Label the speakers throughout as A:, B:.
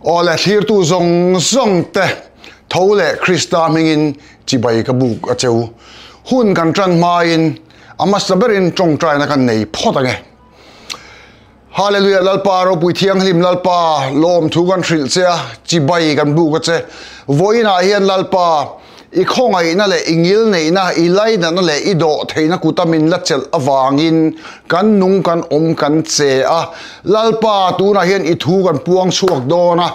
A: Aw le, thlirtu zawng zawng te tho leh Krista hmingin chibai ka buk a cheu. Hun kan tan hmain a hmasa berin tawngtaina kan nei phawt ange. Hallelujah Lalpa ropui thianghlim Lalpa lawmthu kan hrilh che a, chibai kan buk a che. Vawiinah hian Lalpa i khawngaihna leh i ngilneihna, i lainatna leh i dawh theihna kuta min la chelh avangin kan nung kan awm kan che a. Lalpa tunah hian i thu kan puang chhuak dawn a,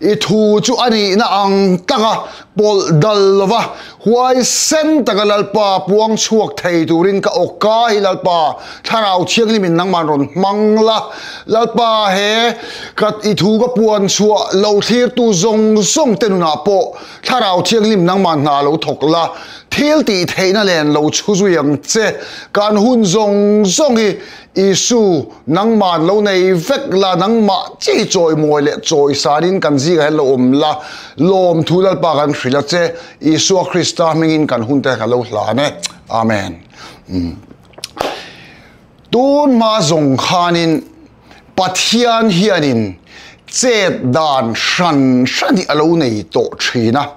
A: i thu chu a nihna ang taka pawlh dal lova huaisen taka Lalpa puang chhuak thei turin ka awka hi Lalpa Thlarau Thianghlimin nangman rawn hmang la. Lalpa he ka i thu ka puan chhuah lo thlirtu zawng zawng te nunah pawh Thlarau Thianghlim nangmah hna lo thawk la, thil tih theihna len lo chhu zui ang che. Kan hun zawng zawng hi Isu nangmah lo nei vek la, nangmah chi chawimawi leh chawisanin kan zingah hian lo awm la, lawmthu Lalpa kan hrilh a che, Isua Krista hmingin kan hunte ka lo hlan e. Amen. Tun hma zawng khanin Pathian hianin chet dan hran hran hi a lo nei tawh thin a,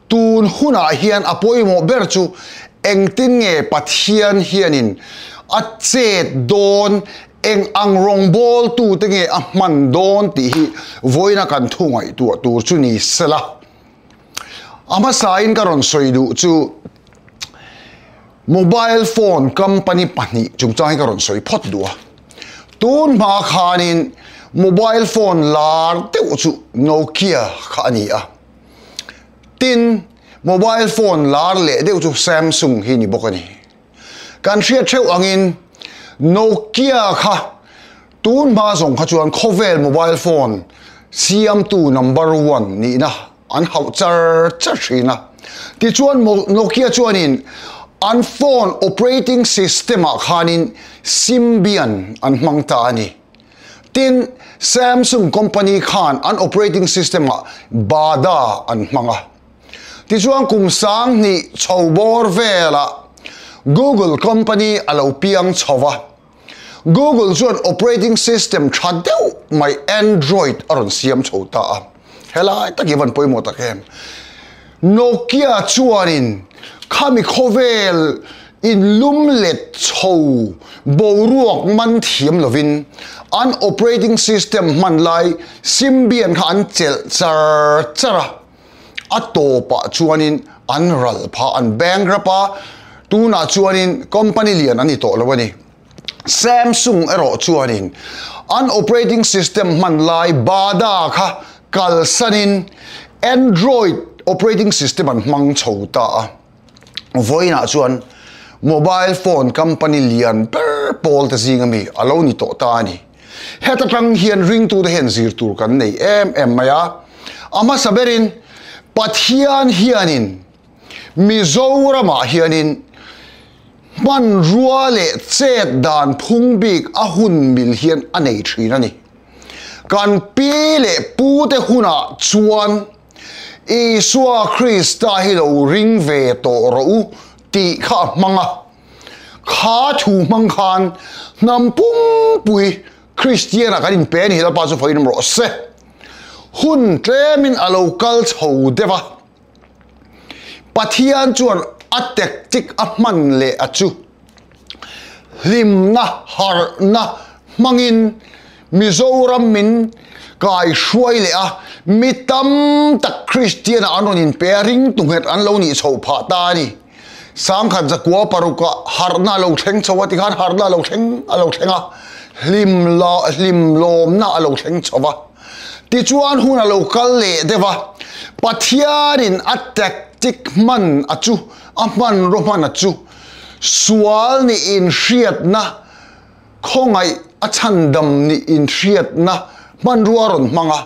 A: tun hunah hian a pawimawh ber chu engtin nge Pathian hianin a chet dawn, eng ang rawngbawltute nge a hman dawn tih hi vawiina kan thu ngaihtuah tur chu ni sela. A hmasain ka rawn sawi duh chu Mobile phone company pahnih chungchang hi ka rawn sawi phawt duh a. Tun hma khanin mobile phone lar deuh chu Nokia kha a ni a. Tin, mobile phone lar leh deuh chu Samsung hi ni bawk a ni. Kan hriat theuh angin Nokia kha tun hma zawng kha chuan khawvel mobile phone siamtu number one nihna an hauh char char thin a. Tichuan Nokia chuanin an phone operating system ah khanin Symbian an hmang ta a ni. Tin, Samsung company khan an operating system ah Bada an hmang a. Tichuan kum 2000 chho bawr velah Google company a lo piang chho va. Google chuan operating system tha deuh mai Android a rawn siam chho ta a, helai tak hi a van pawimawh tak em. Nokia chuanin khami khawvel inlum let chho boruak man thiam lovin an operating system hman lai Symbian kha an chelh char char a, a tawpah chuanin an ral phah, an bankrupt a, tunah chuanin company lian an ni tawh lo a ni. Samsung erawh chuanin an operating system hman lai Bada kha kalsanin Android operating system an hmang chho ta a. Vawiinah chuan mobile phone company lian ber pawl te zinga mi a lo ni tawh ta a ni. Heta tang hian ringtute hian zir tur kan nei em em mai a. A hmasa berin Pathian hianin Mizoramah hianin hmanrua leh chet dan phung bik a hun mil hian a nei thin a ni. Kan pi leh pute hunah chuan Isua Krista hi lo ring ve tawh rawh u tih kha a hmang a. Kha thu hmang khan hnam pumpui Kristian-ah kan inpe a ni hi Lalpa chu fawiin awm rawh se. Hun tlemin a lo kal chho deuh a. Pathian chuan a tactic a hman leh a chu hlimna, harhna hmangin Mizoram min kai hruai leh a, mi tam tak Kristian-ah an rawn inpe a, ringtu nghet an lo nih chhoh phah ta a ni. 1906 ah harhna a lo thleng chho a, tikhan harhna a lo thleng a lo thleng a, hlim la hlim lawmna a lo thleng chho va. Tichuan hun a lo kal leh deuh a, Pathianin a tactic hman a chu, a hmanraw hman a chu, sual nih inhriatna, khawngaih a chhandam nih inhriatna hmanrua a rawn hmang a,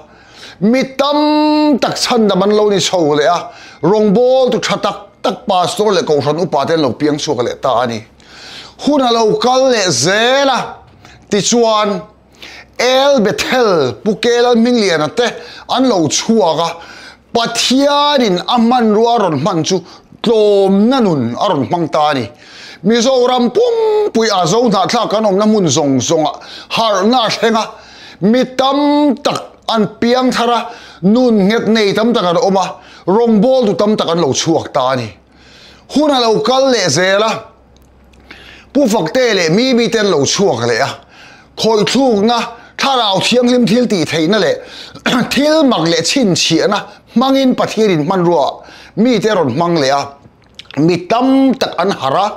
A: mi tam tak chhandam an lo ni chho leh a, rawngbawltu tha tak tak pastor leh kohhran upa te an lo piang chhuak leh ta a ni. Hun a lo kal leh zel a, tichuan El Bethel Pu Kelal Hmingliana te an lo chhuak a, Pathianin a hmanrua a rawn hman chu tlawmna nun a rawn hmang ta a ni. Mizoram pumpui a Zohnahthlak kan awmna hmun zawng zawngah harhna a thleng a, mi tam tak. An piang thar a, nun nghet nei tam tak an awm a, rawngbawltu tam tak an lo chhuak ta a ni. Hun a lo kal leh zel a, Pu Fakte leh Mimi te an lo chhuak leh a, khawithlukna, thlarau thianghlim thil tih theihna leh thil mak leh chhinchhiahna hmangin Pathianin hmanrua mite a rawn hmang leh a, mi tam tak an harh a,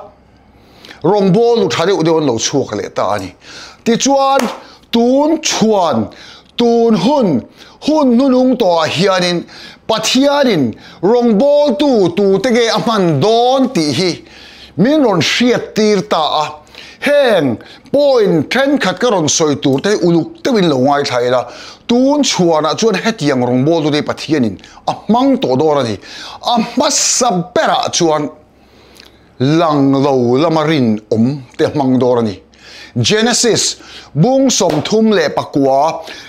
A: rawngbawlnu tha deuh deuh an lo chhuak leh ta a ni. Tichuan, tun chhuan, tun hun, hun hnunung tawhah hianin Pathianin rawngbawltu tute nge a hman dawn tih hi min rawn hriattir ta a. Heng point thenkhat ka rawn sawi tur te hi uluk deuhin lo ngaithla ila, tun chhuanah chuan hetiang rawngbawltute hi Pathianin a hmang tawh dawn a ni. A hmasa berah chuan lang lo lama rinawm te hmang dawn a ni. Genesis bung 39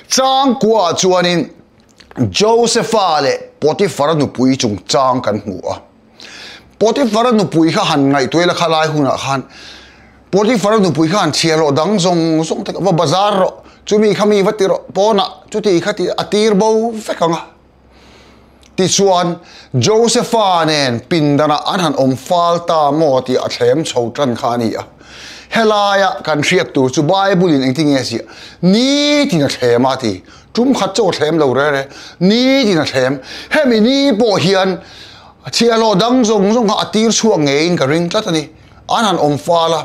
A: changkua ah chuanin Josepha leh Potiphara nupui chungchang kan hmu a. Potiphara nupui kha han ngaihtuah ila khalai hunah khan Potiphara nupui kha han chhiar rawh dang zawng zawng te va bazar rawh chumi kha mi va ti rawh pawnah chuti kha ti a tir bo vek ang a. Tichuan, Josefa nen pindanah an han awm fal ta maw tih a thlem chho tan kha a ni a. Helaia kan hriat tur chu Bible-in engtin nge a ziah? Nitin a thlem a ti. Tum khat chaw thlem lo re re. Nitin a thlem. Hemi ni pawh hian chhiahhlawh dang zawng zawng kha a tir chhuak ngeiin ka ring tlat a ni. An han awm fal a.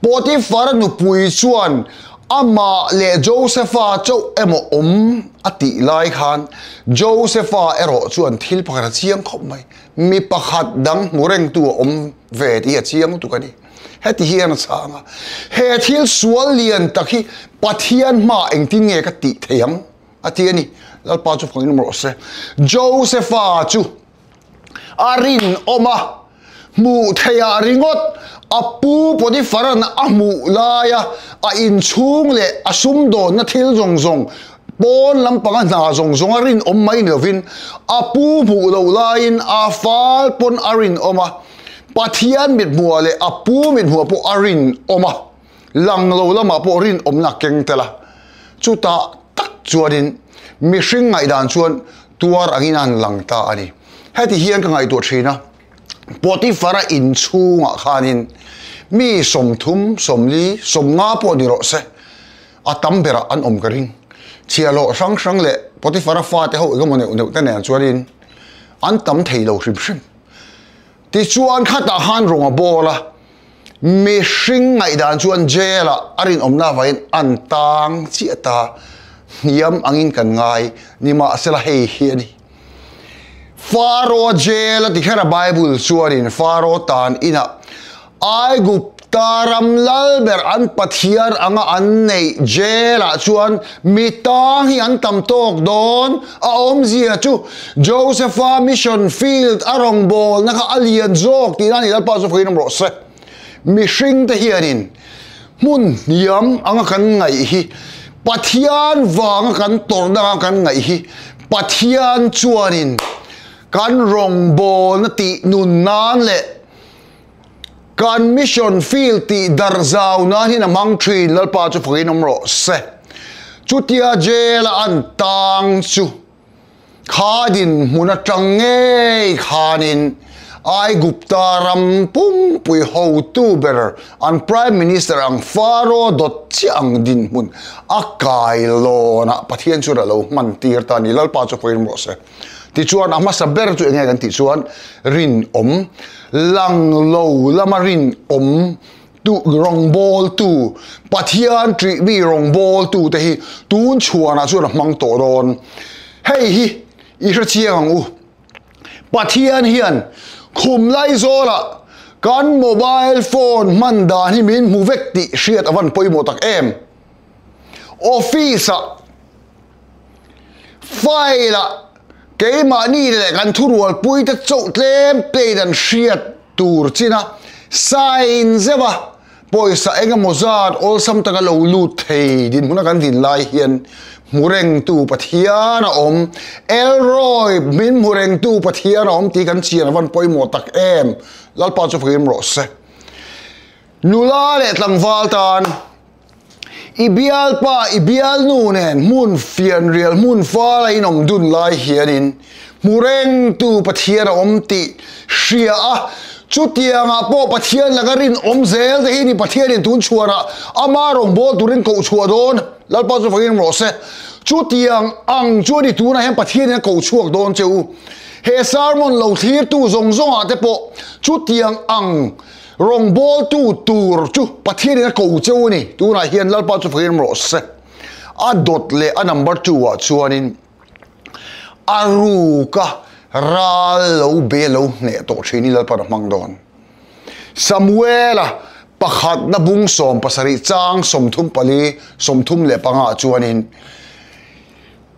A: Potifara nupui chuan amah leh Josefa chauh emaw awm a tih lai khan Josefa erawh chuan thil pakhat a chiang khawp mai. Mi pakhat dang hmu rengtu a awm ve tih hi a chiang lutuk a ni. Heti hian a chhang a, He thil sual lian tak hi Pathian hmaah engtin nge ka tih thei ang? a ti a ni. Lalpa chu fangin awm rawh se. Josefa chu A rinawm a, hmuh theihah ringawt a pu Potiphara'n a hmuh laia a inchhung leh a sumdawnna thil zawng zawng, pawn lampanga hna zawng zawng a rinawm mai ni lovin a pu hmuh loh laiin a fal pawn a rinawm a, Pathian mithmuhah leh a pu mithmuhah pawh a rinawm a, lang lo lamah pawh rinawmna a keng tel a. Chutah tak chuanin mihring ngaihdan chuan tuar angin a han lang ta a ni. Heti hian ka ngaihtuah thin a, Potiphar-a inchhungah khanin mi 30, 40, 50 pawh ni rawh se, a tam berah an awm ka ring. Chhiahhlawh hrang hrang leh Potiphar-a fate ho engemaw neuh neuh te nen chuanin an tam thei lo hrim hrim. Tichuan khatah khan rawng a bawl a, mihring ngaihdan chuan jail ah a rinawmna avangin an tang chiah ta, hniam angin kan ngai, nimahsela hei hi a ni. Faro jail a ti kher a Bible chuanin Faro tan inah Aigupta ram lal ber an Pathian anga an neih jail ah chuan mi tang hi an tam tawk dawn. A awmzia chu Josepha mission field a rawngbawlna kha a lian zawk tihna a ni Lalpa chu fakin awm rawh se. Mihring te hianin hmun hniam anga kan ngaih hi Pathian vanga kan tawrhna anga kan ngaih hi Pathian chuanin kan rawngbawlna tih nun nan leh Kan mission field tih darh zau nan hian a hmang thin, Lalpa chu fakin awm rawh se. Chutia jail a an tang chu kha dinhmun atang ngei khanin Aigupta ram pumpui hotu ber an Prime Minister ang Pharaoh dawt chiah ang dinhmun a kai lawnah Pathian chuan a lo hman tir ta a ni, Lalpa chu fakin awm rawh se. Tichuan a hmasa ber chu enge kan tih chuan rinawm, lang lo lama rinawm tu rawngbawltu, Pathian ṭihmi rawngbawltu te hi tun chhuanah chuan a hmang tawh dawn. Hei hi i hre chiang ang u. Pathian hian khum laizawlah kan mobile phone hman dan hi min hmu vek tih hriat a van pawimawh tak em. Office-ah File-ah keimahni leh kan thurualpuite chauh tlem tlem an hriat tur chin a, sign zeuh a, pawisa eng emaw zat awlsam taka lo lut thei dinhmuna kan din lai hian hmu rengtu Pathian a awm, Elroy min hmu rengtu Pathian a awm tih kan chian a van pawimawh tak em, Lalpa chu fakim rawh se. Nula leh tlangval tan. I bialpa, i bialnu nen hmun fianrial, hmun fala in awm dun lai hianin hmu rengtu Pathian a awm tih hria a, chutiangah pawh Pathian laka rinawm zel te hi ni Pathianin tun chhuanah ama rawngbâwl turin koh chhuah dawn. Lalpa chu fakin rawh se. Chutiang ang chu a ni tunah hian Pathianin a koh chhuak dawn che u. He sermon lo thlirtu zawng zawngah te pawh chutiang ang Rawngbawltu tur chu Pathianin a ko cheu a ni. Tunah hian Lalpa chu fakin rawh se. A dawt leh a number two ah chuanin a ruka ral lo be lo hneh tawh thin hi Lalpa'n a hmang dawn. Samuela pakhatna bung 70 chang 34, 35 ah chuanin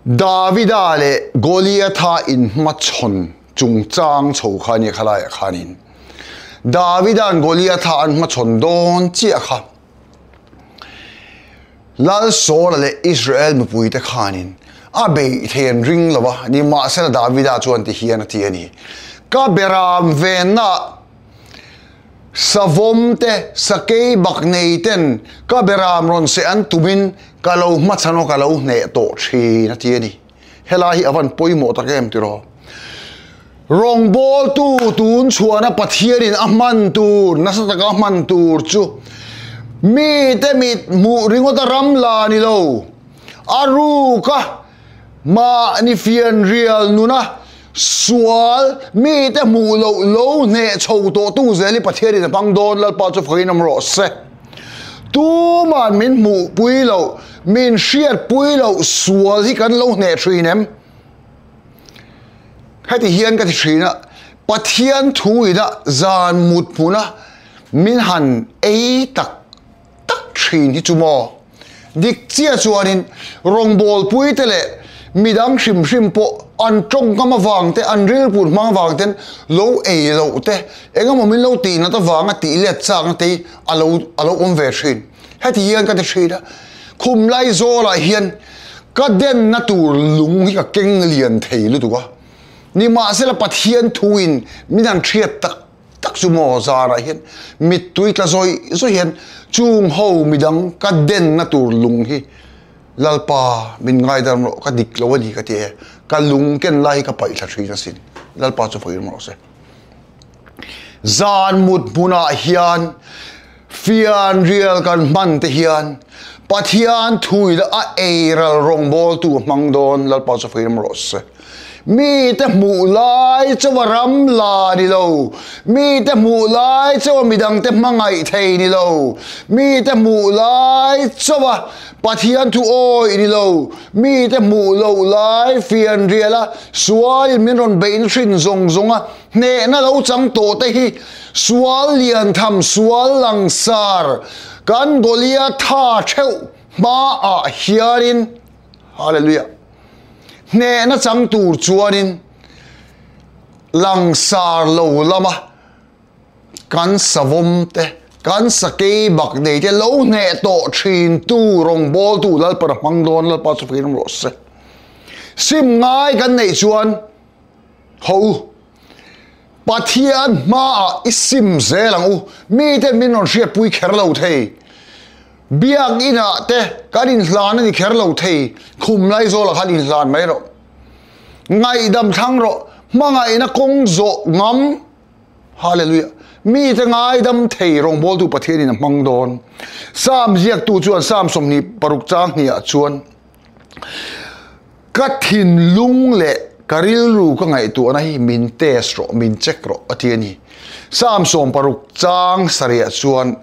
A: Davida leh Goliatha inhmachhawn chungchang chho kha nia khalaiah khanin Davida'n Goliatha an hmachhawn dawn chiah kha Lal Saula leh Israel mipuite khanin a beih thei an ring lo a, nimahsela Davida chuan ti hian a ti a ni, Ka beram venna Savawm te, sakei bak nei ten ka beram rawn seh an tumin ka lo hmachhan aw ka lo hneh tawh thin a ti a ni. Helai hi a van pawimawh tak em tiraw? Rawngbawltu tun chhuahna Pathianin a hman tur, nasa taka a hman tur chu mite mit hmuh ringawta ram la ni lo, a ruka Mahni fianrial nuna sual mite hmuh loh lo hneh chho tawh tu zel hi Pathianin a hmang dawn, Lalpa chu fakin awm rawh se. Tuman min hmuh pui loh, min hriat pui loh sual hi kan lo hneh thin em? Heti hian ka ti thin a, Pathian thu ina zan mut hmuna min han ei tak tak thin hi chu maw? Dik chiah chuanin rawngbawlpuite leh midang hrim hrim pawh an tawngkam avang te, an rilput hmang avang ten lo ei loh te, engemaw min lo tih nat avanga tih let chakna te hi a lo a lo awm ve thin. Heti hian ka ti thin a, khum lai zawlah hian ka denna tur lung hi ka keng lian thei lutuk a, nimahsela Pathian thuin min han hriat tak tak chu maw zarah hian mittui tla zawih zawih hian chung ho midang ka denna tur lung hi Lalpa min ngaidam rawh ka dik lo a ni ka ti e, ka lung ken lai hi ka paih thla thin asin, Lalpa chu fakin rawh se. Zan mut hmunah hian fianrial kan hman te hian Pathian thuila a eiral rawngbawltu a hmang dawn, Lalpa chu fakin rawh se. Mite hmuh lai chawa ram la ni lo, mite hmuh lai chawa midangte hmangaih thei ni lo, mite hmuh lai chawa Pathian thu awih ni lo, mite hmuh loh lai fianriala sualin min rawn beihna hrin zawng zawnga hnehna lo chang tawh te hi sual liantham, sual langsar kan Goliatha theuh hmaah hianin Hallelujah! Hnehna chang tur chuanin langsar lo lama kan savawm te, kan sakei bak nei te lo hneh tawh thin tu rawngbawltu Lalpa hmang dawn Lalpa chu fakin awm rawh se. Sim ngai kan neih chuan ho u, Pathian hmaah i sim zel ang u, miten min rawn hriatpui kher lo thei. Biakinah te kan inhlan a ni kher lo thei, khum Laizawlah khan inhlan mai rawh. Ngaihdam thlang rawh, hmangaihna kawng zawh ngam. Hallelujah. Mite ngaidam thei rawngbawltu Pathianin a hmang dawn. Psalm ziaktu chuan Psalm 26 chang hniah chuan Ka thinlung leh ka rilru ka ngaihtuahna hi min test rawh, min check rawh a ti a ni. Psalm 60 chang sarihah chuan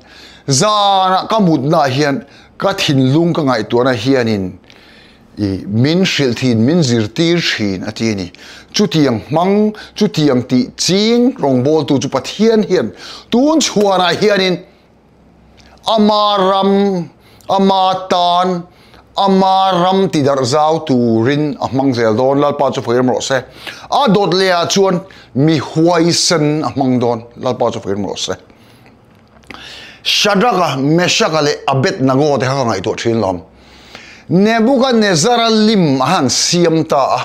A: zanah ka mutnaah hian ka thinlung ka ngaihtuahna hianin i min hrilh thin, min zirtir thin a ti a ni. Chutiang hmang, chutiang tih ching rawngbawltu chu Pathian hian tun chhuanah hianin Ama ram, ama tan, ama ram ti darh zau turin a hmang zel dawn, Lalpa chu fair rawh se. A dawt leh ah chuan mi huaisen a hmang dawn, Lalpa chu fair rawh se. Shadrach-a, Meshach-a leh Abednego te kha ka ngaihtuah thin lawm. Nebuchadnezzar-a lim a han siam ta a.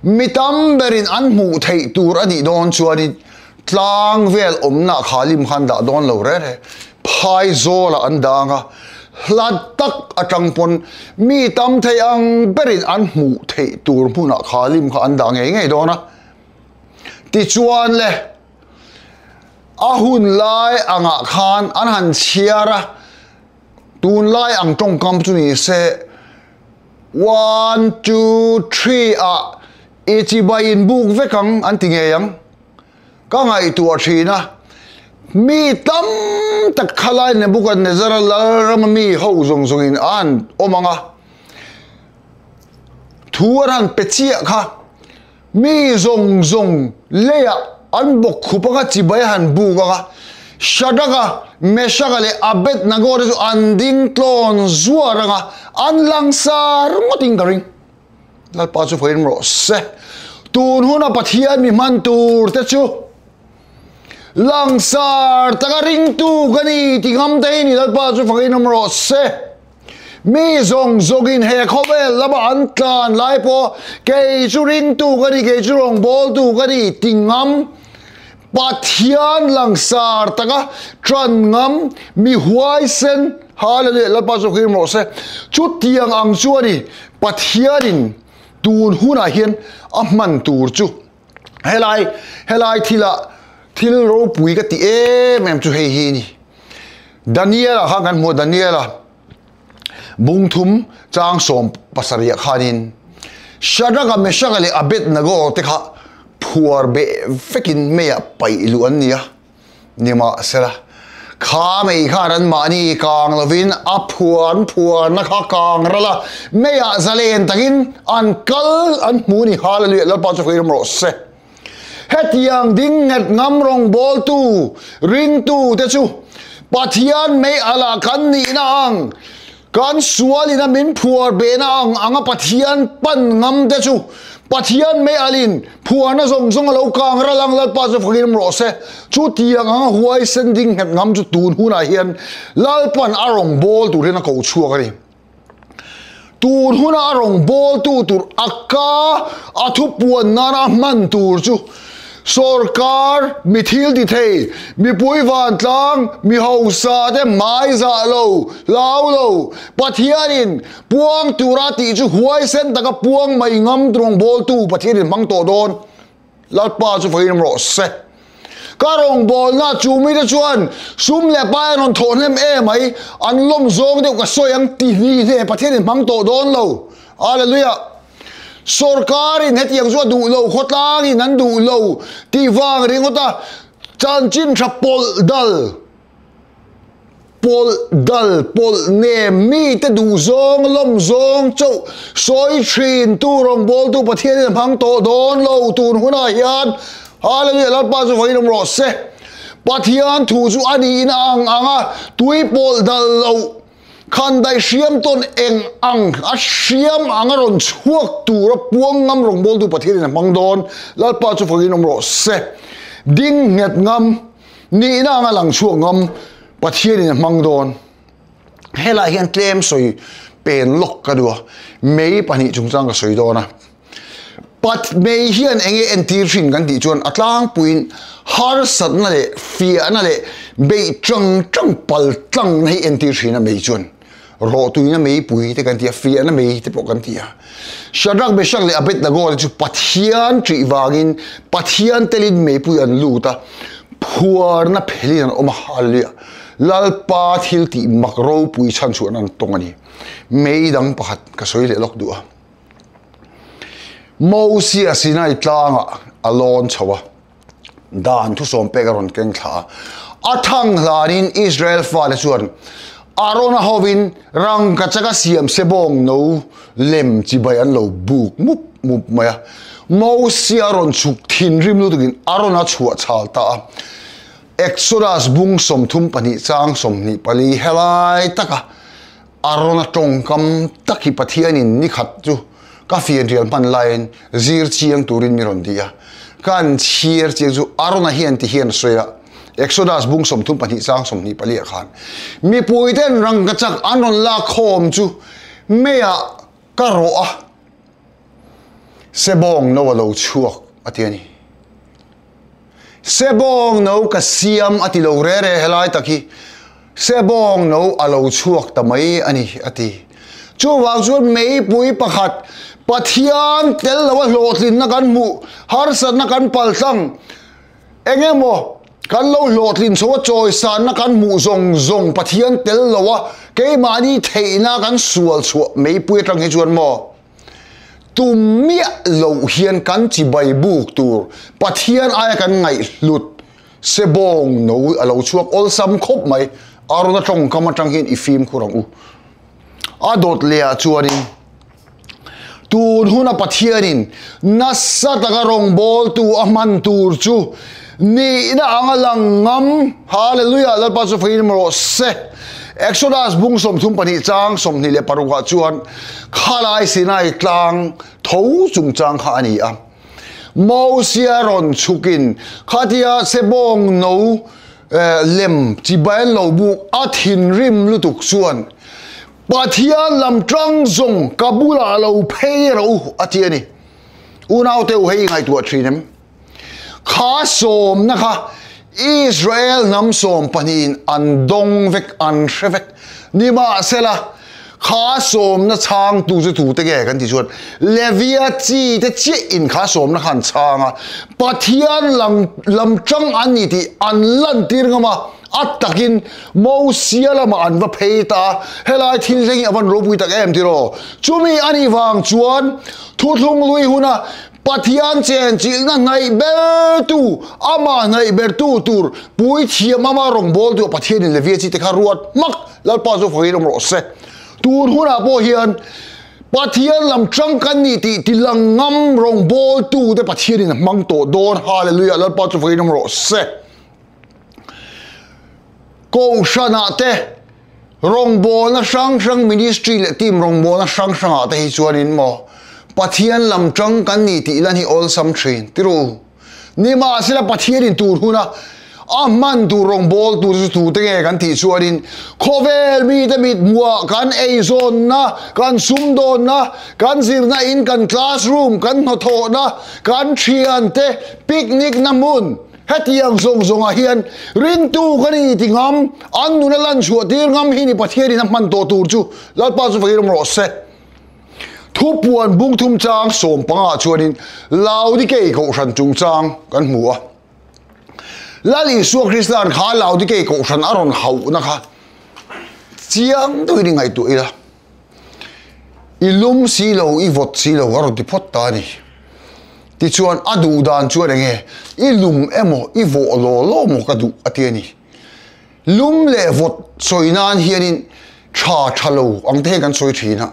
A: Mi tam berin an hmuh theih tur a nih dawn chuanin tlang vel awmna kha lim khan dah dawn lo reng reng. Phai zawlah an dang a, Hla tak atang pawn mi tam thei ang berin an hmuh theih tur hmunah kha lim kha an dah ngei ngei dawn a. Tichuan le, a hun lai angah khan an han chhiar a, tunlai ang tawngkam chu ni se, one, two, three ah i chibai in buk vek ang an ti ngei ang. Ka ngaihtuah thin a, mi tam tak khalai Nebuchadnezzar-a lalrama mi ho zawng zawngin a han awm ang a, thu an han pe chiah kha, mi zawng zawng leiah an bawk khup anga chibai a han buk ang a, Shadrach-a, Meshach-a leh Abednego te chu an ding tlawn zuar ang a, an langsar ngawtin ka ring. Lalpa chu vawiin rawh se. Tun huna Pathian mi hman tur te chu langsar taka ringtu ka ni ti ngam te hi ni Lalpa chu vawiin awm rawh se. Mi zawng zawngin he khawvel lama an tlan lai pawh kei chu ringtu ka ni, kei chu rawngbawltu ka ni ti ngam Pathian langsar taka tran ngam mi huaisen Hallelujah Lalpa chu hlim rawh se. Chutiang ang chu a ni Pathianin tun hunah hian a hman tur chu helai helai thila thil ropui ka ti em em chu hei hi a ni. Daniela kha kan hmu a Daniela bungthum chang 70 khanin Shadrach-a Meshach-a leh Abednego te kha phuar beh vekin meiah paih luh an ni a, nimahsela kha mei khan anmahni kang lovin a phuan phuarna kha kang ral a, meiah zalen takin an kal an hmu ni Hallelujah Lalpa chu hrilh rawh se. Hetiang ding nghet ngam rawngbawltu, ringtu te chu Pathian mei alah kan nihna ang, kan sualin a min phuar behna ang anga Pathian pan ngam te chu Pathian mei alin phuarna zawng zawng a lo kang ral ang Lalpa chu fakin rawh se. Chutiang anga huaisen ding nghet ngam chu tun hunah hian Lalpan a rawngbâwl tur hian a ko chhuak a ni. Tun huna a rawngbawltu tur a ka a thupuan nana a hman tur chu sorkar, mi thil ti thei, mipui vantlang, mi hausa te hmai zah lo, hlau lo, Pathianin puang tura tih chu huaisen taka puang mai ngam rawngbawltu Pathianin hmang tawh dawn. Lalpa chu vawiin rawh se. Ka rawngbawlna chu mite chuan sum leh pai an rawn thawh hnem em mai, an lawm zawng deuh ka sawi ang ti hni hne Pathian in hmang tawh dawn lo. Hallelujah. Sorkarin hetiang chu a duh lo, khawtlangin an duh lo tih vang ringawt a chanchin tha pawlh dal. Pawlh dal pawlh nem mite duh zawng lawm zawng chauh sawi thin tu rawngbawltu Pathianin a hmang tawh dawn lo tun hunah hian Hallelujah Lalpa chu vawiin awm rawh se. Pathian thu chu a niin a ang ang a, tui pawlh dal loh khan daih hriam tawn eng ang a hriam ang a rawn chhuak tura puang ngam rawngbawltu Pathianin a hmang dawn Lalpa chu vawiin awm rawh se. Ding nghet ngam. Nihna anga lang chhuak ngam Pathianin a hmang dawn. Helai hian tlem sawi pen lawk ka duh a, mei pahnih chungchang ka sawi dawn a. Pat mei hian eng nge entir thin kan tih chuan a tlangpuiin harsatna leh fiahna leh beih tang tang pal tlangna hi entir thin a mei chuan. Rawhtuina meipui te kan ti a, fiahna mei te pawh kan ti a. Shadrach, Meshach leh Abednego te chu Pathian ṭih vangin Pathian telin meipui an lut a, phuarna phelin an awm a, hallelujah. Lalpa thil tih mak ropui chhan chhuahna an tawng a ni. Mei dang pakhat ka sawi leh lawk duh a. Mosia Sinai tlangah a lawn chho a. Dan thusawm pek a rawn keng thla a. A thang hlanin Israel fate chuan Arona hovin rangkachak a siam sebawng no lem chibai an lo buk mup mup mai a. Mosia rawn chhuk thinrim lutukin Arona chhuah chhal ta a. Exodus bung 32 chang 24 helai taka Arona tawngkam tak hi Pathianin ni khat chu ka fianrial hman laiin zir chiang turin mi rawn ti a. Kan chhiar chiang chu Arona hian ti hian a sawi a, Exodus bung 32 chang 24 ah khan, Mipuiten rangkachak an rawn lak khawm chu meiah ka rawh a, sebawng no a lo chhuak a ti a ni. Sebawng no ka siam a ti lo re re helai tak hi. Sebawng no a lo chhuak ta mai a ni, a ti. Chuvang chuan meipui pakhat Pathian tel loa hlawhtlinna kan hmuh, harsatna kan paltlang, eng emaw kan lo hlawhtlin chho a chawisanna kan hmuh zawng zawng Pathian tel loa keimahni theihna kan sual chhuah meipui atang hi chuan maw tum miah loh hian kan chibai buk tur Pathian aia kan ngaihhlut Sebawng no a lo chhuak awlsam khawp mai, Arona tawngkam atang hian i fimkhur ang u. A dawt leh ah chuanin tun huna Pathianin nasa taka rawngbawltu a hman tur chu nihna anga lang ngam, Hallelujah, Lalpa chu fakin rawh se. Exodus bung 32 chang 26 ah chuan khalai Sinai tlang tho chungchang kha a ni a. Mosia rawn chhukin khatia sebawng no lem chibai lo buk a thinrim lutuk chuan Pathian lam tang zawng ka bulah lo phei rawh u a ti a ni. Unau te u hei i ngaihtuah thin em? Kha sawmna kha Israel hnam sawm pahnihin an dawng vek, an hre vek. Nimahsela, kha sawmna chhangtu chu tute nge kan tih chuan Levia chi te chiah in kha sawmna kha an chhang a, Pathian lam lam tang an ni tih an lantir ngam a, a takin Mosia lamah an va phei ta a, helai thil thleng hi a van ropui tak em tiraw? Chumi a nih vang chuan thuthlung lui huna Pathian chenchilhna hnaih bertu, amah hnaih bertu tur puithiam ama rawngbawltu a Pathianin Levia chi te kha ruat hmak Lalpa chu fakin awm rawh se. Tun hunah pawh hian Pathian lam tang kan ni tih tilang ngam rawngbawltu te Pathianin a hmang tawh dawn. Hallelujah Lalpa chu fakin awm rawh se. Kohhranah te rawngbawlna hrang hrang ministry leh team rawngbawlna hrang hrangah te hi chuanin maw Pathian lam tang kan ni tih lan hi awlsam thin tiru. Nimahsela Pathianin tur huna a hman tur rawngbâwl tur chu tute nge kan tih chuanin khawvel mite mit hmuah kan eizawnna, kan sumdawnna, kan zirna in, kan classroom, kan hnathawhna, kan thiante picnic na hmun hetiang zawng zawngah hian ringtu ka ni ti ngam, an nuna lan chhuah tir ngam hi ni Pathianin a hman tawh tur chu Lalpa chu fakin awm rawh se. Thupuan bung thum chang 15 ah chuanin Laodikei Kohhran chungchang kan hmu a. Lal Isua Krista'n kha Laodikei Kohhran a rawn hauhna kha chiang deuhin i ngaihtuah ila. I lum si lo, i vawt si lo a rawn ti phawt ta a ni. Tichuan a duh dan chuan eng nge i lum emaw i vawh law law maw ka duh a ti a ni. Lum leh vawt sawi nan hianin tha tha lo ang te hian kan sawi thin a,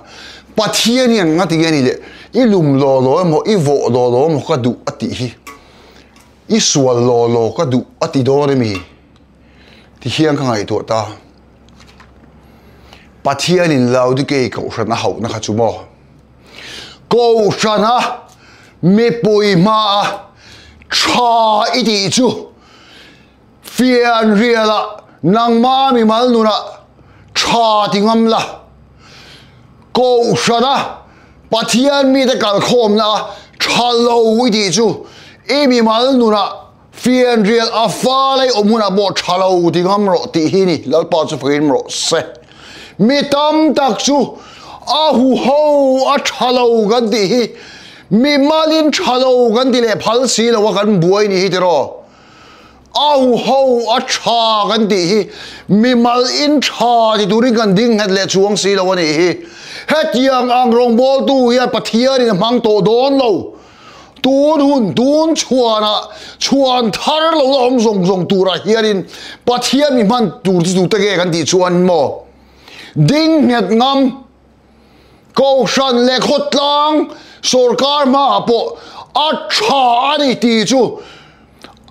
A: Pathian hian nga ti nge ni le i lum law law emaw i vawh law law emaw ka duh a tih hi i sual law law ka duh a ti dawn emi ti hian ka ngaihtuah ta. Pathianin Laodikei kohhran a hauhna kha chu maw kohhrana mipui hmaa tha i tih chu Fianrialah nangma mimal nunah tha ti ngam la. Kohhrana Pathian mite kalkhawmna a tha lo i tih chu i mimal nunah fianrial a fa lei awm hunah pawh tha lo ti ngam rawh tih hi ni Lalpa chu fakin rawh se. Mi tam tak chu a huho a tha lo kan tih hi mimalin tha lo kan ti leh phal si lo a kan buai ni hi tiraw. Au ho a tha kan tih hi mimal in tha ti turin kan ding nghet leh chuang si lo a nih hi. Hetiang ang rawngbawltu hian Pathianin a hmang tawh dawn lo. Tun hun tun chhuanah chhuan thar lo la awm zawng zawng turah hianin Pathian mi hman tur chu tute nge kan tih chuan maw ding nghet ngam Kohhran leh khawtlang sorkar hmaah pawh a tha a ni tih chu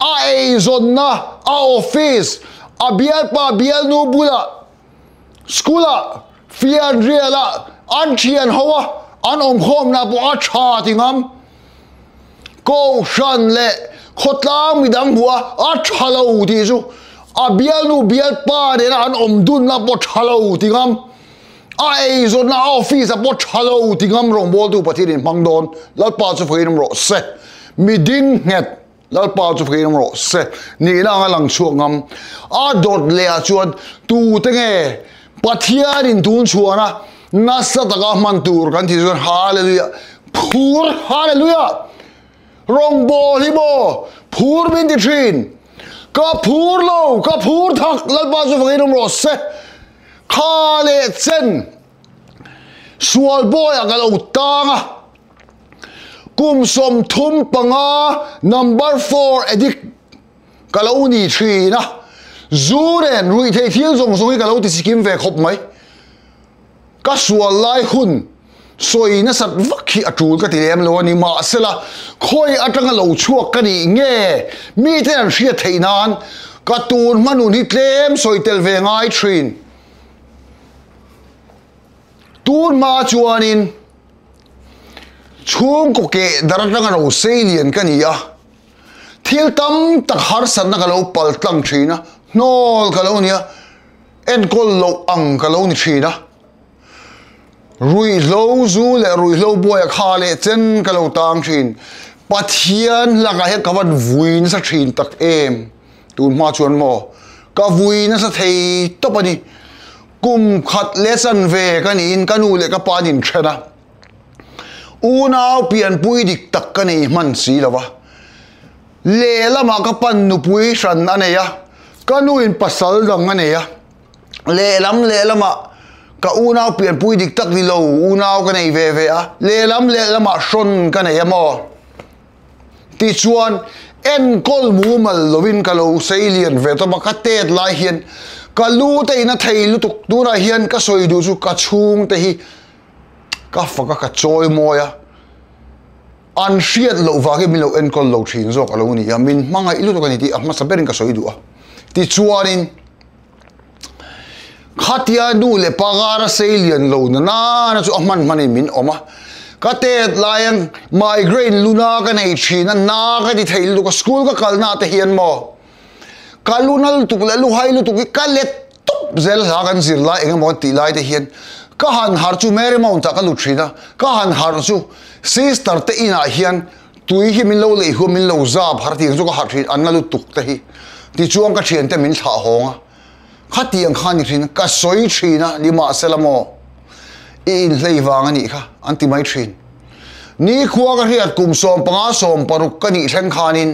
A: a eizawnna, a office, a bialpa bialnu bulah, school-ah, fianrialah, an thian ho a, an awmkhawmna pawh a tha ti ngam. Kohhran leh khawtlang midang hmuh a, a tha lo tih chu a bialnu bialpa nena an awm dunna pawh tha lo ti ngam. A eizawnna a office a pawh tha lo ti ngam rawngbawltu Pathian in hmang dawn Lalpa chu fakin awm rawh se. Mi ding nghet. Lalpa chu fakin awm rawh se. Nihna anga lang chhuak ngam. A dawt leh ah chuan tute nge Pathianin tun chhuana nasa taka hman tur kan tih chuan Hallelujah! Phur Hallelujah! Rawngbâwl hi maw phur min ti ṭhin. Ka phur lo, ka phur thak, Lalpa chu fakin awm rawh se. Kha leh chen sual bawiah ka lo tang a, kum 35 number four addict ka lo ni ṭhin a, zu nen ruihtheih thil zawng zawng hi ka lo ti sikim ve khawp mai. Ka sual lai hun sawi nasat vak hi a tul ka ti lem lo a ni. Mahsela, khawi atanga lo chhuak ka nih nge mite an hriat theih nan ka tun hma nun hi tlem sawi tel ve ngai thin. Tun hma chuanin chhungkaw keh dar atanga lo sei lian ka ni a, thil tam tak harsatna ka lo pal tlang thin a, hnawl ka lo ni a. Enkawl loh ang ka lo ni thin a, ruihhlo zu leh ruihhlo buaia kha leh chen ka lo tang thin. Pathian lakah hian ka van vui nasa thin tak em? Tun hma chuan maw ka vui nasa thei tawp a ni. Kum khat leh chanve ka niin ka nu leh ka pa an inthen a, unau pianpui dik tak ka nei hman si lo va. Lehlamah ka pan nupui hran a nei a, ka nuin pasal dang a nei a. Lehlam lehlamah ka unau pianpui dik tak ni lo unau ka nei ve ve a, lehlam lehlamah hrawn ka nei a maw? Tichuan, enkawl mumal lovin ka lo sei lian ve tawp a, ka tet lai hian ka lu te in a thei lutuk, tunah hian ka sawi duh chu ka chhungte hi ka fak a, ka chawi mawi a. An hriat loh vangin min lo enkawl lo thin zawk a lo ni a, min hmangaih lutuk a ni tih a hmasa berin ka sawi duh a. Tichuanin, khatia nu leh pa kara sei lian lo na nana chu a hman hmanin min awm a. Ka tet laiin migraine luna ka nei thin a, na ka ti thei lutuk a, school ka kalna te hian maw ka luna lutuk leh luhai lutuk hi ka let tawp zel hla kan zir lai eng emaw tih lai te hian ka han harh chu Mary Mount ah ka lut thin a, ka han harh chu sister te inah hian tui hi min lo leih huam min lo zap har tih ang chu ka harh thin an la lutuk te hi tichuan ka thian te min thlah hawng a, khatiang kha ni thin ka sawi thin a nimahsela maw i inhlei vang a nih kha an ti mai thin. Nikhua ka hriat kum 15 16 ka nih thleng khanin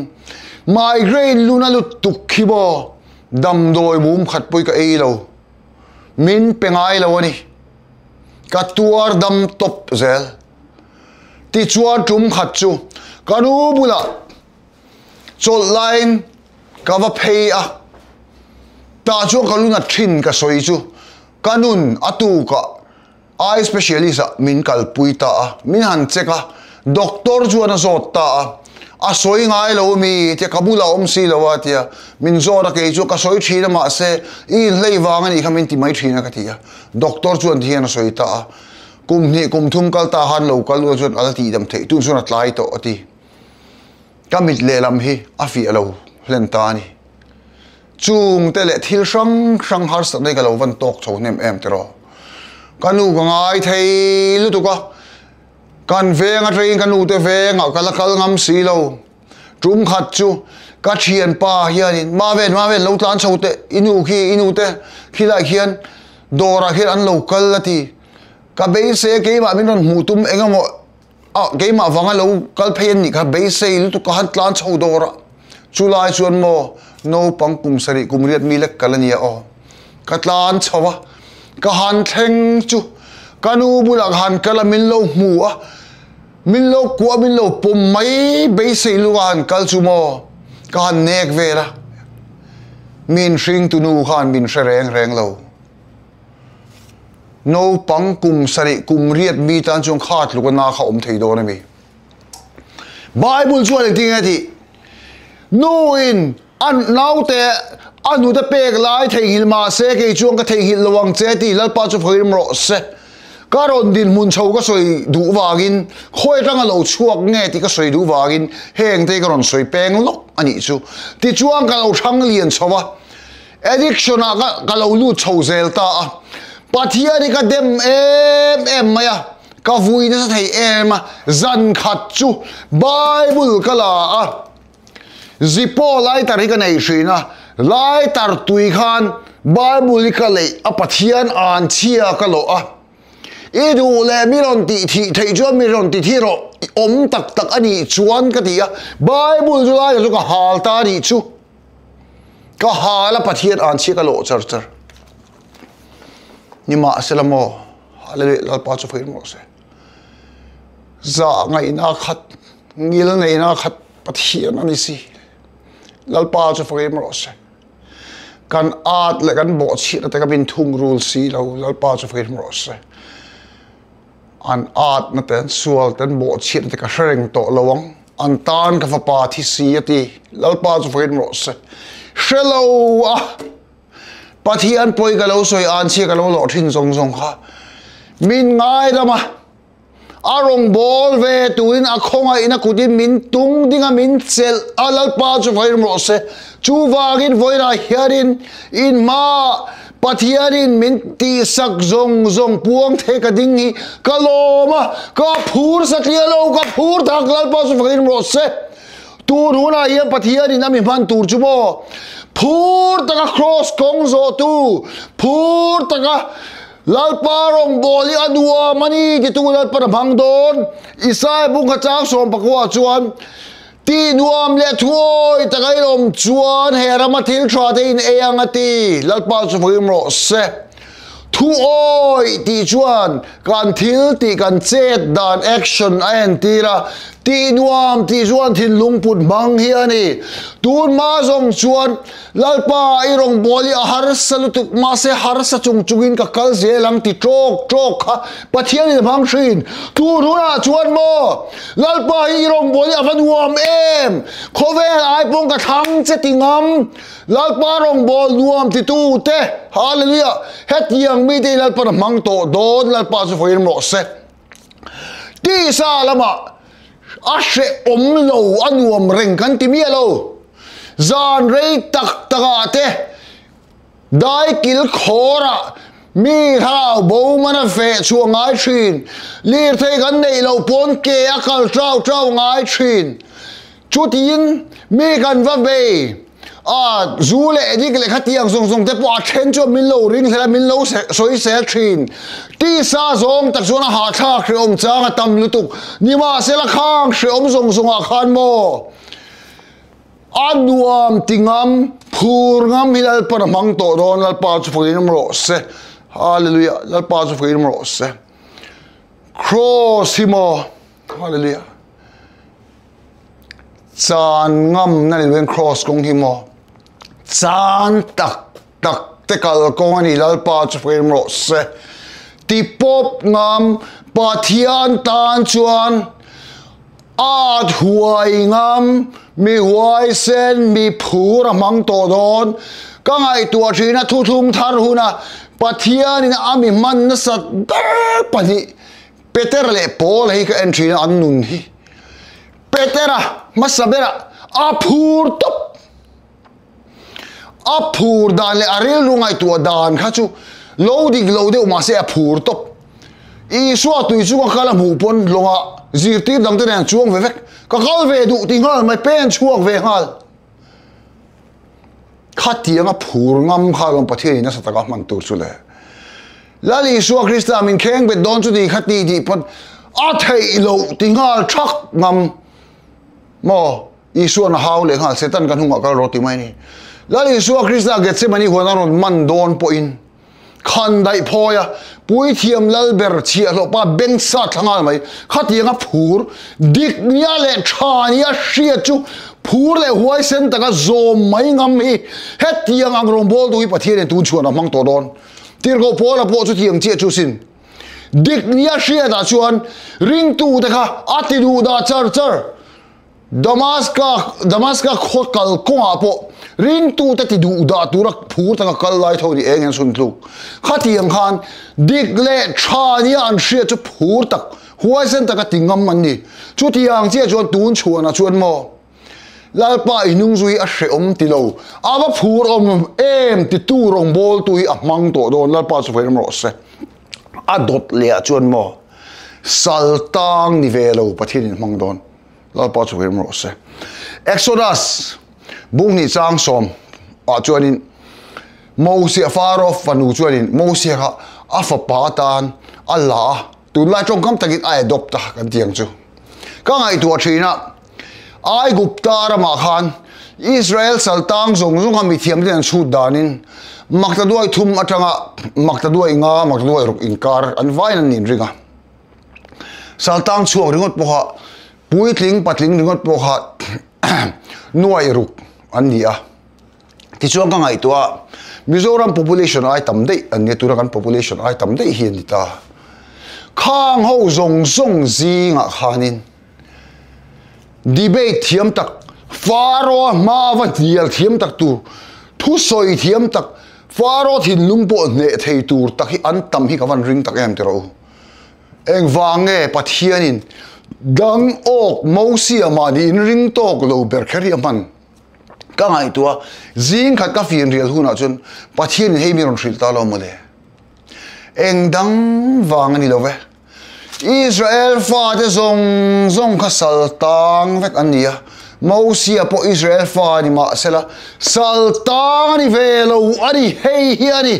A: migraine luna lutuk khi maw Damdawi mum khat pawh hi ka ei lo, min pe ngai lo a ni. Ka tuar dam tawp zel. Tichuan tum khat chu ka nu bulah chawlh laiin ka va phei a, tah chuan ka luna thin ka sawi chu ka nun a tukah eye specialist ah min kalpui ta a, min han check a, doctor chuan a zawt ta a, a sawi ngai lo ami tia ka bulah awm si lo a tia min zawt a kei chu ka sawi thin a mahse i inhlei vang a nih kha min ti mai thin a ka ti a, doctor chuan ti hian a sawi ta a, kum hnih kum thum kal ta khan lo kal ula chuan a la tihdam theih tun chuan a tlai tawh a ti, ka mit lehlam hi a fiah lo hlen ta a ni. Chung te leh thil hrang hrang harsatna hi ka lo van tawk chho hnem em tiraw. Ka nu ka ngai thei lutuk a, kan veng atangin ka nu te vengah ka la kal ngam si lo. Tum khat chu ka thianpa hianin Maven, Maven lo tlan chho teh, i nu khi, i nu te khilai khian dawrah khian an lo kal a ti. Ka beisei a keimah min rawn hmuh tum eng emaw Ah, keimah vanga lo kal phei an nih kha beisei lutuk ka han tlan chho dawr a, chulai chuan maw naupang kum sarih kum riat mi lek kal a nia aw. Ka tlan chho a, ka han thleng chu ka nu bulah ka han kal a min lo hmu a, min lo kuah min lo pawm mai beisei lutuk a han kal chu maw ka han nek vel a, min hringtu nu khan min hre reng reng lo. Naupang kum sarih kum riat mi tan chuan kha tluk a na kha awm thei dawn a mi. Bible chuan engtin nge a tih? Nu in a naute a hnute pek lai theihnghilh mah se kei chuan ka theihnghilh lo ang che tih Lalpa chu fawirim rawh se. Ka rawn dinhmun chho ka sawi duh vangin khawi atanga lo chhuak nge tih ka sawi duh vangin heng te hi ka rawn sawi peng lawk a nih chu. Tichuan ka lo thang lian chho a. Addiction ah ka ka lo lut chho zel ta a, Pathian hi ka dem em em mai a, ka vui nasa thei em a, zan khat chu Bible ka la a, Zippo lighter hi ka nei hrin a, lighter tui khan Bible hi ka leih a Pathian an chhia ka lawh a. I duh leh mi rawn tih thih theih chuan mi rawn ti thi rawh, i awm tak tak a nih chuan ka ti a, Bible chu lighter chu ka hal ta a nih chu. Ka hal a Pathian an chhia ka lawh char char. Nimahsela maw, Hallelujah Lalpa chu fair mawh se. Zah ngaihna khat, ngil neihna khat Pathian a ni si. Lalpa chu fair mawh se. Kan at leh kan bawhchhiatna te ka min thungrul si lo, Lalpa chu fair mawh se. An atna te, an sual te, an bawhchhiatna te ka hre reng tawh lo ang. An tan ka fapa thi si a ti. Lalpa chu fair mawh se. Hre lo a. Pathian pawi ka lo sawi an chhia ka lo lawh thin zawng zawng kha min ngaidam a, a rawngbâwl ve turin a khawngaihna kutin min tung ding a, min chelh a, Lalpa chu vawiin rawh se. Chuvangin vawiinah hianin in hmaah Pathianin min tihsak zawng zawng puang thei ka ding hi ka lawm a, ka phur satliah lo, ka phur tak, Lalpa chu vawiin rawh se. Tun hunah hian Pathianin a mi hman tur chu maw? Phur taka kraws kawng zawhtu, phur taka Lalpa rawngbâwl hi a nuam a ni titu Lalpan a hmang dawn. Isaiah bungkhat chang 19 chuan, Tih nuam leh thuawi taka in awm chuan he rama thil tha te in ei ang a ti. Lalpa chu vawiin rawh se. Thuawi tih chuan kan thil tih kan chet dan action a entir a, tih nuam tih chuan thinlung put hmang hi a ni. Tun hma zawng chuan Lalpa i rawngbâwl hi a harsa lutuk mahse harsa chung chungin ka kal zel ang ti ṭawk ṭawk kha Pathianin a hmang ṭhin. Tun hunah chuan maw Lalpa hi i rawngbâwl hi a va nuam em! Khawvel ai paw'n ka thlang che ti ngam. Lalpa rawngbâwl nuam titu te, Hallelujah, hetiang mite hi Lalpa'n a hmang tawh dawn, Lalpa chu vawiin rawh se. Tisa lamah a hrehawm lo, a nuam reng kan ti miah lo. Zan rei tak takah te, daikil khawrah mi thlarau bo mana feh chhuah ngai thin, lirthei kan neih loh pawn ke a kal trau trau ngai thin. Chutiin mi kan va bei a, zu leh edik leh khatiang zawng zawng te pawh a then chuan min lo ring hlel a, min lo sawisel thin. Tisa zawng tak chuan a hahthlak hrehawm chang a tam lutuk. Nimahsela khang hrehawm zawng zawngah khan maw a nuam ti ngam, phur ngam hi Lalpan a hmang tawh dawn, Lalpa chu fakin awm rawh se. Hallelujah, Lalpa chu fakin awm rawh se. Cross hi maw, Hallelujah. Chan ngam na ni loin cross kawng hi maw chan tak tak te kal kawng a ni Lalpa chu fakin rawh se ti pawp ngam Pathian tan chuan at huai ngam mi huaisen mi phur a hmang tawh dawn ka ngaihtuah thin a thuthlung thar huna Pathianin a mi hman nasat ber pahnih Peter leh Paul hei ka en thin a an nun hi. Petera hmasa berah a phur tawp. A phur dan leh a rilru ngaihtuah dan kha chu lo dik lo deuh mahse a phur tawp. Isua tui chu ka kal a hmuh pawn lawngah zirtir dangte nen chuang ve vek. Ka kal ve duh ti nghal mai pen chhuak ve nghal. Khatianga phur ngam kha lawm Pathianin nasa taka hman tur chu le. Lal Isua Krista min kheng bet dawn chu ti kha ti tih pawn a theih loh ti nghal thak ngam maw Isua'n a hau leh nghal Satan kan hungah kal rawh ti mai ni. Lal Isua Krista Gethsemane huan a rawn man dawn pawhin khan daih phawi a, puithiam lal ber chhiahhlawh pa beng sat thla nghal mai. Khatianga phur dik nia leh tha nia hriat chu phur leh huaisen taka zawm mai ngam hi hetiang ang rawngbâwl tu hi Pathianin tun chhuan a hmang tawh dawn. Tirhkoh Paula pawh chutiang chiah chu sin. Dik nia hriatah chuan ringtute kha a ti duh dah char char. Damaska Damaska khaw kal kawngah pawh ringtute ti duh dah tura phur taka kal lai tho ni eng en sun tluk. Khatiang khan dik leh tha nia an hriat chu phur tak, huaisen taka ti ngam an ni. Chutiang chiah chuan tun chhuanah chuan maw Lalpa i hnung zu hi a hrehawm ti lo, a va phur awm em titu rawngbawltu hi a hmang tawh dawn, Lalpa chu fawiram rawh se. A dawt lehah chuan maw sal tang ni ve lo Pathianin hmang dawn, Lalpa chu fawiram rawh se. Exodus. Bung hnih chang sawm ah chuanin Mosia Faro fanu chuanin Mosia kha a fapa atan a la a, tunlai tawngkam takin a adopt a kan ti ang chu. Ka ngaihtuah thin a, Aigupta ramah khan Israel saltang zawng zawnga mithiam ten an chhut danin maktaduai thum atanga maktaduai nga maktaduai ruk inkar an vain an inring a. Saltang chhuak ringawt pawha puitling patling ringawt pawh kha nuai ruk an ni a. Tichuan ka ngaihtuah a, Mizoram population ai tam daih an nia, tuna kan population ai tam daih hi an ni ta. Khang ho zawng zawng zingah khanin debate thiam tak, Faro hma va hnial thiam tak tur, thusawi thiam tak, Faro thinlung pawh hneh thei tur tak hi an tam hi ka van ring tak em ti rawh u. Engvang nge Pathianin dang awk Mosia mahni inring tawk lo ber kher hi a hman? Ka ngaihtuah a, zing khat ka fian rial hunah chuan Pathianin hei mi rawn hrilh ta lo mawle. Eng dang vang a ni lo ve. Israel fate zawng zawng kha sal tang vek an ni a, Mosia pawh Israel fa a ni mahsela sal tang a ni ve lo a ni, hei hi a ni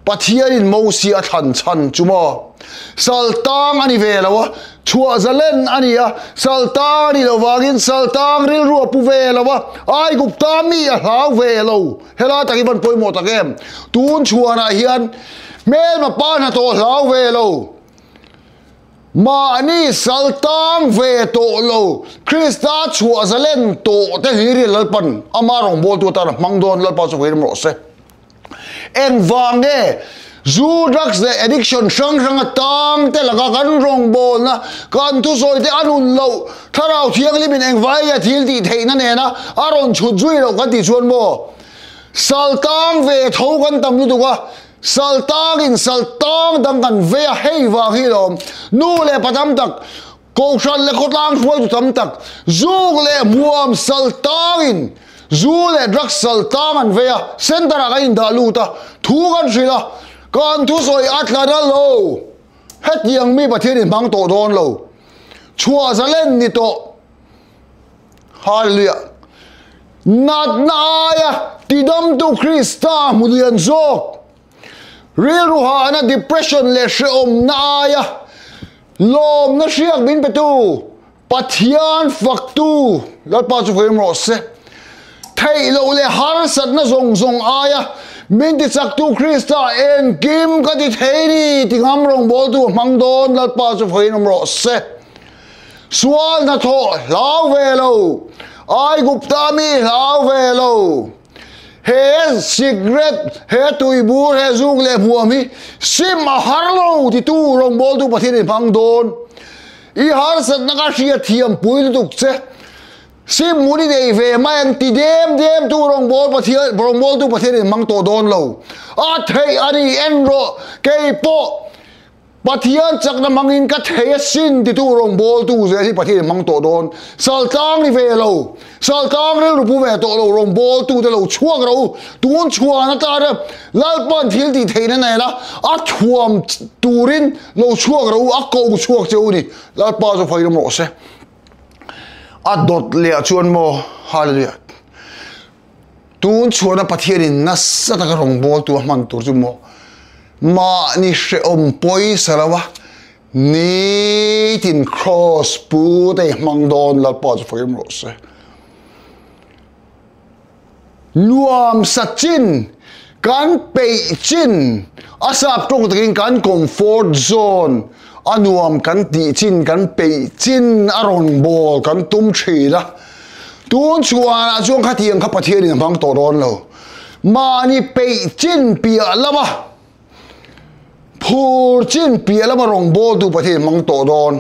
A: Pathianin Mosia a thlan chhan chu maw? Sal tang a ni ve lo a, chhuah zalen a ni a, sal tang a ni lo vangin sal tang rilru a pu ve lo a, Aigupta mi a hlau ve lo. Helai tak hi van pawimawh tak em? Tun chhuanah hian hmelma pa hnathawh hlau ve lo. Mahni sal tang ve tawh lo, Krista chhuah zalen tawh te hlir hi Lalpan ama rawngbawltu atan a hmang dawn, Lalpa chu vawiin rawh se. Engvang nge zu, drugs leh addiction hrang hrang atang te laka kan rawngbawlna, kan thusawi te a nun loh, Thlarau Thianghlimin engvai nge thil tih theihna nena a rawn chhut zui loh kan tih chuan maw? Sal tang ve tho kan tam lutuk a, sal tangin sal tang dang kan vei a, hei vang hi lawm nu leh pa tam tak, Kohhran leh khawtlang hruaitu tam tak zuk leh hmuam sal tangin zu leh drugs sal tang an vei a, center ah kan indah lut a, thu kan hrilh a, kan thusawi a tla na lo. Hetiang mi Pathian in hmang tawh dawn lo. Chhuah zalen ni tawh. Hallelujah. Natna aia tidamtu Krista hmu lian zawk. Rilru hahna, depression leh hrehawmna aia lawmna hriak min petu Pathian faktu Lalpa chu vawiin rawh se. Theih loh leh harsatna zawng zawng aia min tichaktu Krista engkim ka ti thei ni ti ngam rawngbawltu a hmang dawn Lalpa chu vawiin awm rawh se. Sual hnathawh hlau ve lo, Aigupta mi hlau ve lo. He sikret, he tuibur, he zuk leh hmuam hi sim a har lo titu rawngbawltu Pathian in hmang dawn. I harsatna ka hriat thiam pui lutuk che. Sim hmun i nei ve mai ang ti dem dem tu rawngbâwl Pathian, rawngbawltu Pathian in hmang tawh dawn lo. A theih a ni en rawh, kei pawh Pathian chakna hmangin ka thei a sin titu rawngbawltu zel hi Pathian in hmang tawh dawn. Saltlang ni ve lo, saltlang rilru pu ve tawh lo rawngbawltu te lo chhuak rawh u. Tun chhuan atana Lalpan thil tih theihna nena a thuam turin lo chhuak rawh u, a ko chhuak che u ni. Lalpa chu fawiin awm rawh se. A dawt leh ah chuan maw, Hallelujah. Tun chhuahna Pathianin nasa taka rawngbawltu a hman tur chu maw mahni hrehawm pawisa lo a, nitin kraws pu te i hmang dawn Lalpa chu fakim rawh se. Nuam sa chin, kan peih chin, a sap tawng takin kan comfort zone a nuam kan tih chin, kan peih chin a rawn bawl kan tum thin a. Tun chhuanah chuan khatiang kha Pathianin a hmang tawh dawn lo. Mahni peih chin piah lama phur chin piah lama rawngbawltu Pathianin a hmang tawh dawn.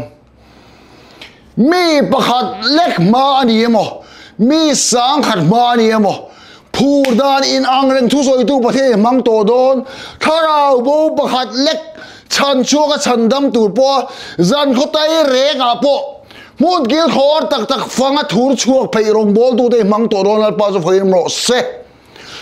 A: Mi pakhat lek hma a ni emaw, mi sangkhat hma a ni emaw, phur dan inang reng thusawitu Pathianin a hmang tawh dawn. Thlarau bo pakhat lek chhan chhuaka chhandam tur pawha zan khawtai rekah pawh Hmun kil khawr tak tak fanga thur chhuak pheih rawngbawltute hi hmang tawh dawn Lalpa chu fawiin rawh se.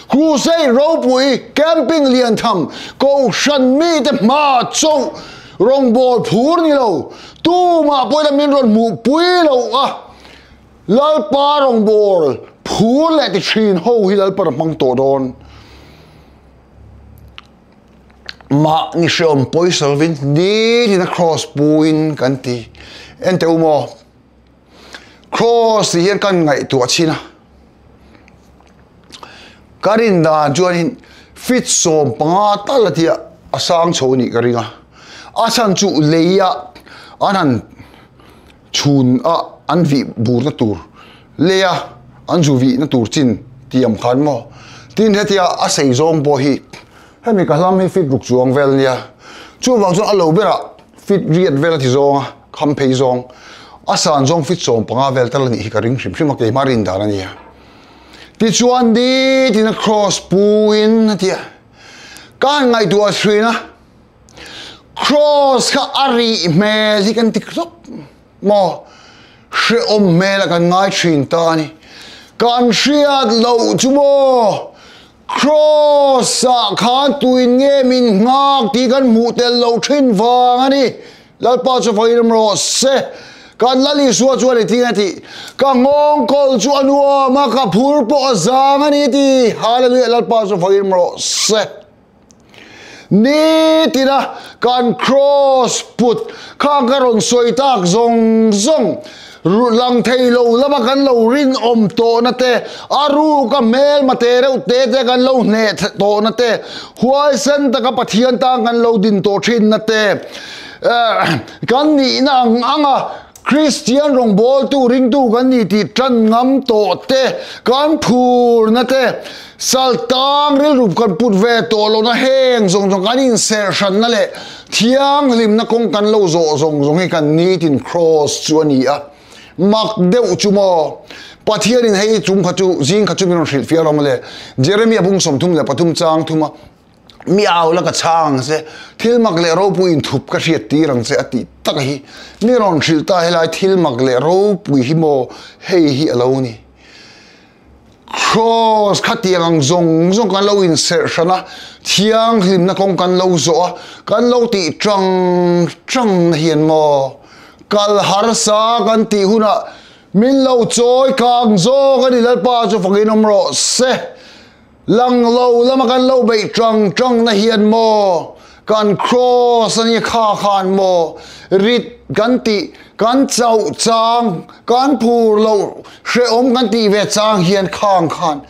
A: Crusade ropui, camping lian tham, kohhran mite hma chauh rawngbâwl phur ni lo, tumah pawhin a min rawn hmuhpui lo a, Lalpa rawngbâwl Phur leh ti thin ho hi Lalpan a hmang tawh dawn. Mahni hreawm pawisa lovin nitin a cross puin kan ti. Enteh u maw? Cross tih hian kan ngaihtuah chin a. Ka rin dan chuanin fit 15 tal a tia a sang chho a nih ka ring a. A chhan chu leia an han chhun a an vih burna tur leia an zu vihna tur chin tiam khan maw. Tin hetia a sei zawng pawh hi hemi ka hlam hi fit ruk chuang vel a nia. Chuvang chuan a lo berah fit riat vel a ti zawng a, kham phei zawng a san zawng fit 15 vel tal a nih hi ka ring hrim hrim a keimah rin dan a nia. Tichuan nitin a cross puin a ti a, ka han ngaihtuah thin a, cross kha a rih hmel hi kan ti hlawp maw, hrehawm hmel a kan ngai thin ta a ni. Kan hriat loh chu maw Cross ah khan tuin nge min nghak tih kan hmuh tel lo thin vang a ni. Lalpa chu vawiin rawh se. Kan Lal Isua chuan engtin a tih? Ka nghawngkawl chu a nuam a, ka phur pawh a zang a ni ti. Hallelujah Lalpa chu vawiin rawh se. Nitina kan cross put khang ka rawn sawi tak zawng zawng lang thei lo lama kan lo rinawm tawhna te, a ruka hmelma te reuh te te kan lo hneh tawhna te, huaisen taka Pathian tan kan lo din tawh thinna te, kan nihna ang anga Kristian rawngbawltu ringtu kan ni tih tan ngam tawh te, kan phurna te, saltang rilru kan put ve tawh lohna heng zawng zawng kan inserh hranna leh thianghlimna kawng kan lo zawh zawng zawng hi kan nitin cross chu a ni a. Mak deuh chu maw? Pathianin hei chung kha chu zing kha chu min rawn hrilhfiah alawm le. Jeremia bung 33 chang thum a. Mi au la ka chhang ang che, thil mak leh ropui inthup ka hriat tir ang che a tih tak hi mi rawn hrilh ta helai thil mak leh ropui hi maw hei hi a lo ni. Cross khatiang ang zawng zawng kan lo inserh hran a, thianghlimna kawng kan lo zawh a, kan lo tih tang tang na hian maw kal harsa kan tih hunah min lo chawi kang zawk a ni Lalpa chu fakin awm rawh se. Lang lo lama kan lo beih tang tang na hian maw kan cross a nia kha khan maw rit kan tih kan chauh chang kan phur loh hrehawm kan tih ve chang hian khang khan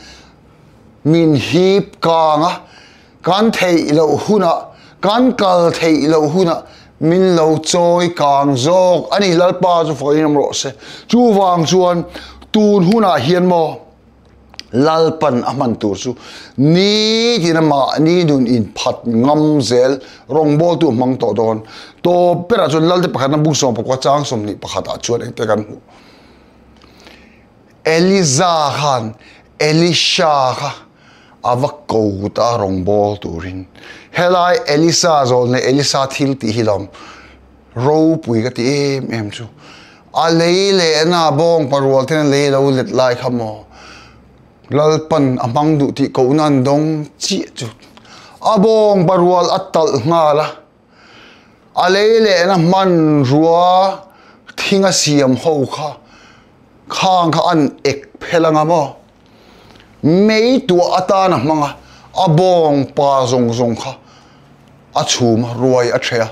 A: min hip kang a kan theih loh hunah kan kal theih loh hunah min lo chawi kang zawk a ni Lalpa chu fakin awm rawh se chuvang chuan tun hunah hian maw Lalpan a hman tur chu nitin a mahni nun inphat ngam zel rawngbawltu a hmang tawh dawn. Tawp berah chuan Lalte pakhatna bung 19 chang 21 ah chuan engte kan hmuh. Eliza khan Elisha kha a va ko ta rawngbâwl turin. Helai Elisa zawl leh Elisa thil tih hi lawm ropui ka ti em em chu. A lei lehna bawng parual ten a lei lo let lai kha maw Lalpan a hmang duh tih kohna an dawng chiah chu a bawng parual a talh nghal a, a lei lehna hmanrua thing a siam ho kha khang kha an ek phel anga maw mei tuah atan a hmang a, a bawng pa zawng zawng kha a chhum a, ruai a ṭheh a,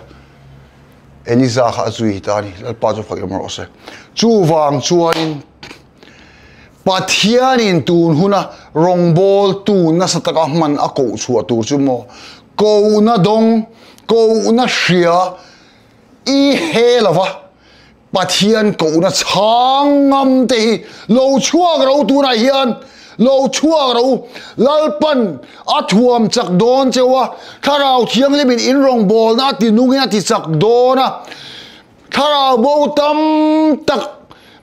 A: Eliza kha a zui ta a ni, Lalpa chu fak em rawh se. Chuvang chuanin Pathianin tun huna rawngbawltu nasa taka hman a koh chhuah tur chu maw, kohna dawng, kohna hria i he lova Pathian kohna chhang ngam te hi lo chhuak ro tunah hian lo chhuak ro Lalpan a thuam chak dawn cheu a, Thlarau Thianghlimin in rawngbawlna a ti nungin a ti chak dawn a, Thlarau bo tam tak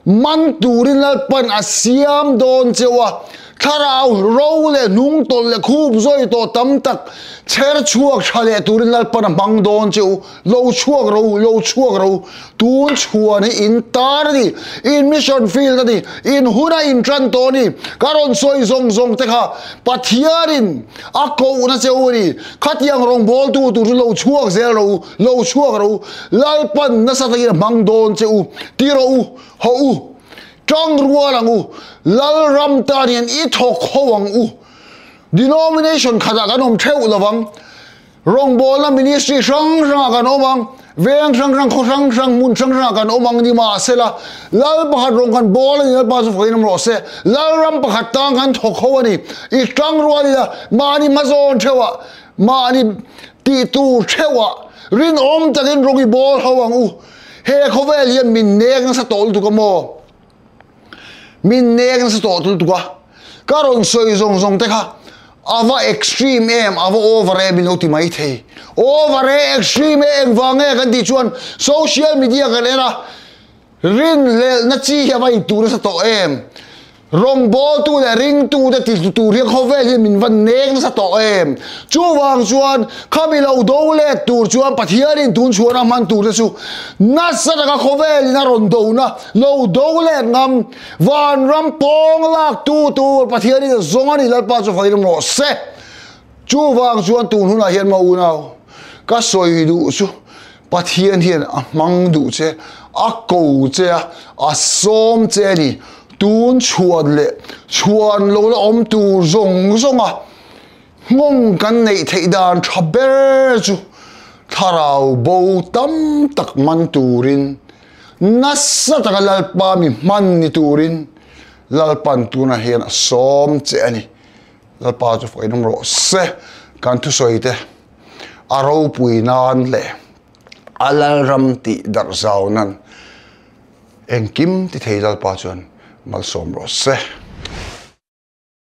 A: man turin Lalpan a siam dawn cheu a, Thlarau ro leh hnung tawlh leh khup zawi tawh tam tak chher chhuak tha leh turin Lalpan a hmang dawn cheu. Lo chhuak ro, lo chhuak ro, tun chhuan hi in tar a ni, in mission field a ni, in huna in tan tawh a ni, ka rawn sawi zawng zawng te kha Pathianin a kohna che u a ni, khatiang rawngbawltu tur chu lo chhuak zel ro, lo chhuak ro, Lalpan nasa takin a hmang dawn che u, ti rawh u, hawh u. Tang rual ang u. Lal ram tan hian i thawk ho ang u. Denomination khatah kan awm theuh lovang. Rawngbawlna ministry hrang hrangah kan awm ang. Veng hrang hrang, khaw hrang hrang, hmun hrang hrangah kan awm ang ni mahsela, Lal pakhat rawng kan bawl a ni, Lalpa chu fakin awm rawh se. Lal ram pakhat tang kan thawk ho a ni. I tang rual ila mahni hmazawn theuhah, mahni tih tur theuhah rinawm takin rawng i bawl ho ang u. He khawvel hian min nek nasa tawh lutuk a maw? Min nek nasa tawh lutuk a. Ka rawn sawi zawng zawng te kha a va extreme em, a va over em in lo ti mai thei. Over e, extreme e, engvang nge kan tih chuan social media kan en a, rinhlelhna chi hi a va intur nasa tawh em. Rawngbawltu leh ringtute ti hlu tur hian khawvel hian min va nek nasa tawh em? Chuvang chuan khami lo do let tur chuan Pathianin tun chhuan a hman turte chu nasa taka khawvelin a rawn dona lo do let ngam vanram pawng lak tu tur Pathianin a zawng a ni Lalpa chu fakin awm rawh se. Chuvang chuan tun hunah hian maw unau ka sawi duh chu Pathian hian a hmang duh che, a ko che a, a sawm che a ni. Tun chhuan leh chhuan lo la awm tur zawng zawnga nghawng kan neih theih dan tha ber chu thlarau bo tam tak man turin, nasa taka Lalpa mi hman ni turin Lalpan tunah hian a sawm che a ni. Lalpa chu fakin awm rawh se, kan thusawi te a ropui nan leh a lalram tih darh zau nan engkim ti thei Lalpa chuan malsawm rawh se.